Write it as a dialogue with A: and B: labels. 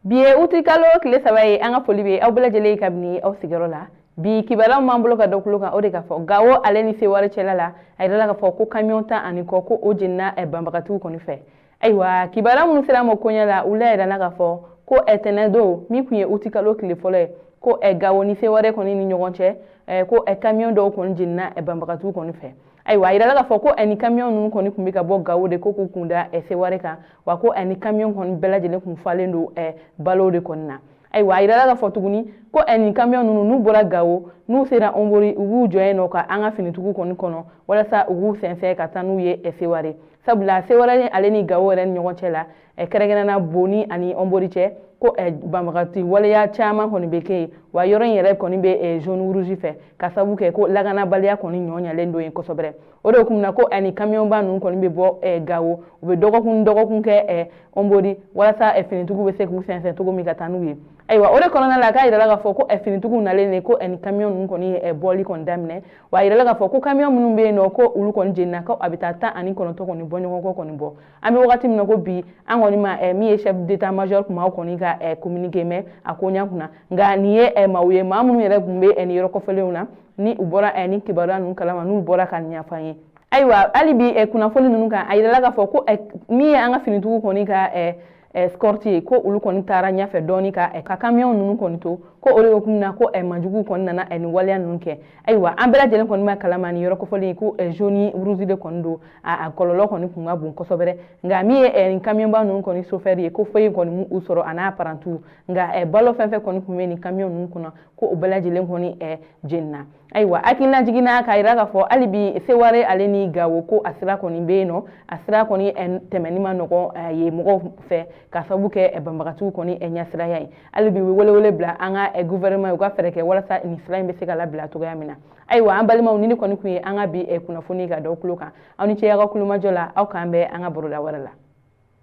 A: Bi ye uti kalo tile 3 ye. An ka foli bɛ aw bɛɛ lajɛlen ye kabini aw sigiyɔrɔ la. Bi kibaruya min b'an bolo ka da tulo kan, o de k'a fɔ Gawo ale ni Seware cɛla la, a yirala k'a fɔ ko kamiyɔn 10 ani kɔ, ko o jenina banbagatiw kɔni fɛ. Ayiwa, kibaruya minnu sera ma koɲɛ la, olu y'a yirala k'a fɔ ko tɛnɛn don min tun ye uti kalo tile fɔlɔ ye, ko Gawo ni Seware kɔni ni ɲɔgɔn cɛ, ko kamiyɔn dɔw kɔni jenina banbagatiw kɔni fɛ. Ayiwa, a yirala k'a fɔ ko ni kamiyɔn ninnu kɔni tun bɛ ka bɔ Gawo de ko k'u kun da Seware kan, wa ko ni kamiyɔn kɔni bɛɛ lajɛlen tun falen don balo de kɔni na. Ayiwa, a yirala k'a fɔ tuguni ko nin kamiyɔn ninnu, n'u bɔra Gawo, n'u sera Hombori, u b'u jɔ yen nɔ ka an ka finitigiw kɔni kɔnɔ walasa u k'u sɛnsɛn ka taa n'u ye Seware, sabula Seware ale ni Gawo yɛrɛ ni ɲɔgɔn cɛ la, kɛrɛnkɛrɛnna Boni ani Hombori cɛ, ko banbagati waleya caman kɔni bɛ kɛ yen, wa yɔrɔ in yɛrɛ kɔni bɛ zone rouge fɛ, ka sababu kɛ ko lakanabaliya kɔni ɲɔ ɲalen don yen kosɛbɛ. O de kun na ko ani kamiyɔnba ninnu kɔni bɛ bɔ Gawo, u bɛ dɔgɔkun dɔgɔkun kɛ Hombori walasa finitigiw bɛ se k'u sɛnsɛn cogo min ka taa n'u ye. Ayiwa, o de kɔnɔna la, k'a yirala k'a fɔ ko finitigiw nalen de ko ni kamiyɔn ninnu kɔni ye bɔli kɔni daminɛ. Wa a yirala k'a fɔ ko kamiyɔn minnu bɛ yen nɔ, ko olu kɔni jenina, ko a bɛ taa 19 kɔni bɔ ɲɔgɔn kɔ kɔni bɔ. An bɛ wagati min na ko bi, an kɔni ma min ye chef d'état major kumaw kɔni ka communiqué mɛn a ko ɲɛ kunna. Nka nin ye maaw ye, maa minnu yɛrɛ tun bɛ nin yɔrɔ kɔfɛlenw na, ni u bɔra ni kibaruya ninnu kalama, n'u bɔra ka ɲɛfɔ an ye. Ayiwa, hali bi kunnafoni ninnu kan, a yirala k'a fɔ ko min ye an ka finitigiw kɔni ka escorte ye, ko olu kɔni taara ɲɛfɛ dɔɔni ka kamiyɔn ninnu kɔni to, ko o de hukumu na ko majuguw kɔni nana nin waleya ninnu kɛ. Ayiwa, an bɛɛ lajɛlen kɔni ma kalama nin yɔrɔ kofɔlen ko zone rouge de kɔni don, a kɔlɔlɔ kɔni kun ka bon kosɛbɛ. Nka min ye nin kamiyɔnba ninnu kɔni chauffeur ye, ko foyi kɔni m'u sɔrɔ a n'a parantiw, nka balo fɛn fɛn kɔni tun bɛ nin kamiyɔn ninnu kɔnɔ, ko o bɛɛ lajɛlen kɔni jenina. Ayiwa, hakilina jiginna k'a yira k'a fɔ hali bi Seware ale ni Gawo, ko a sira kɔni bɛ yen nɔ, a sira kɔni tɛmɛni ma nɔgɔn ye mɔgɔw fɛ, ka sababu kɛ banbagatiw kɔni ɲɛsiraya ye. Hali bi u bɛ welewele bila an ka gouvernement ye, u ka fɛɛrɛ kɛ walasa nin sira in bɛ se ka labila cogoya min na. Ayiwa, an balimaw, ni ne kɔni tun ye an ka bi kunnafoni ka da tulo kan. Aw ni ce aw ka kulomajɔ la. Aw k'an bɛn an ka baroda wɛrɛ la.